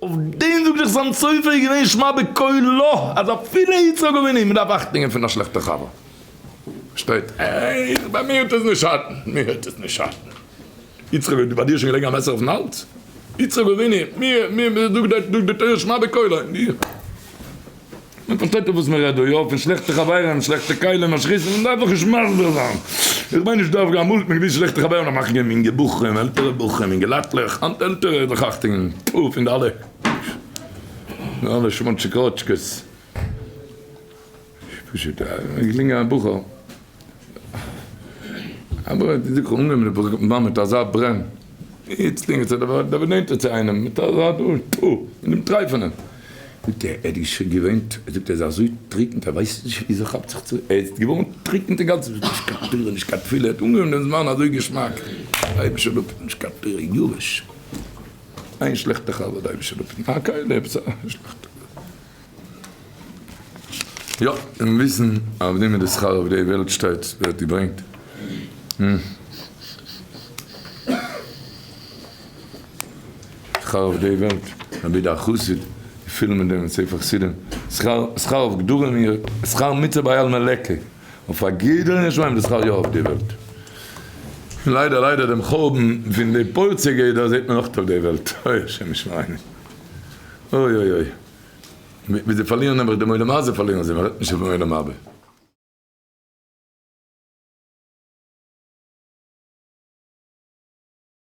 אויף דעם זאגט דער חתם סופר איז געווען שמע בקולו אז אפילו יצחק אבינו מען דארף אכטונג געבן פון א שלעכטע חבר. שטייט איך ביי מיר וועט עס נישט שאטן, מיר וועט עס נישט שאטן. יצחק אבינו ביי דיר איז שוין געלעגן א מעסער אויפן האלז? יצחק אבינו מיר מיר זאגט די תורה שמע בקולו. מען פארשטייט אויף וואס מען רעדט דא, יא, פון שלעכטע חברים, שלעכטע כלים, משחיתים, מען דארף דאך נישט מסביר זיין. איך מיין נישט דווקא, אמאל האט מען געוואוסט שלעכטע חברים דארף מאכן געבן אינגע בחורים, עלטערע בחורים, אינגעלייטלעך, היינט עלטערע זיך אכטונג, טפו, פון די אלע, די אלע שמאטשיקאטשקעס. פשוט א געלונגענער בחור. אבער האט זיך אנגעהויבן די בחור מיט אזא ברען. איצט דער נענטער צו איינעם מיט אזא טפו, מיט דעם טרייפענעם. זאגט ער, ער איז שוין געוואוינט, ער זאגט ער איז אזוי טריקענט ער ווייסט נישט וויאזוי כאפט זיך צו, ער איז געווארן טריקענט אינגאנצן, נישט קיין תורה נישט קיין תפילה, ער האט אנגעהויבן דעם זמן אזוי געשמאק, אייבישטער זאל אפהיטן, נישט קיין תורה, יבש, איין שלעכטע חבר, די אייבישטער זאל אפהיטן, א כלי עפעס א שלעכטע. יא, און וויסן אויף דעם איז די שכר אויף די וועלט שטייט ווערט געברענגט. שכר אויף די וועלט, רבי דער חסיד, פיל מיט דעם ספר חסידים, שכר שכר אויף גדרים איר, שכר מצוה ביי עלמא ליכא, אויף א גדר אין ירושלים די שכר יא אויף די וועלט. און ליידער ליידער דעם חורבן פון די פורצי גדר זעט מען אויך אויף די וועלט, אוי השם ישמרינו, אוי אוי אוי, ווי זיי פארלירן נעבעך דעם עולם הזה פארלירן זיי, מען רעדט נישט אויפן עולם הבא.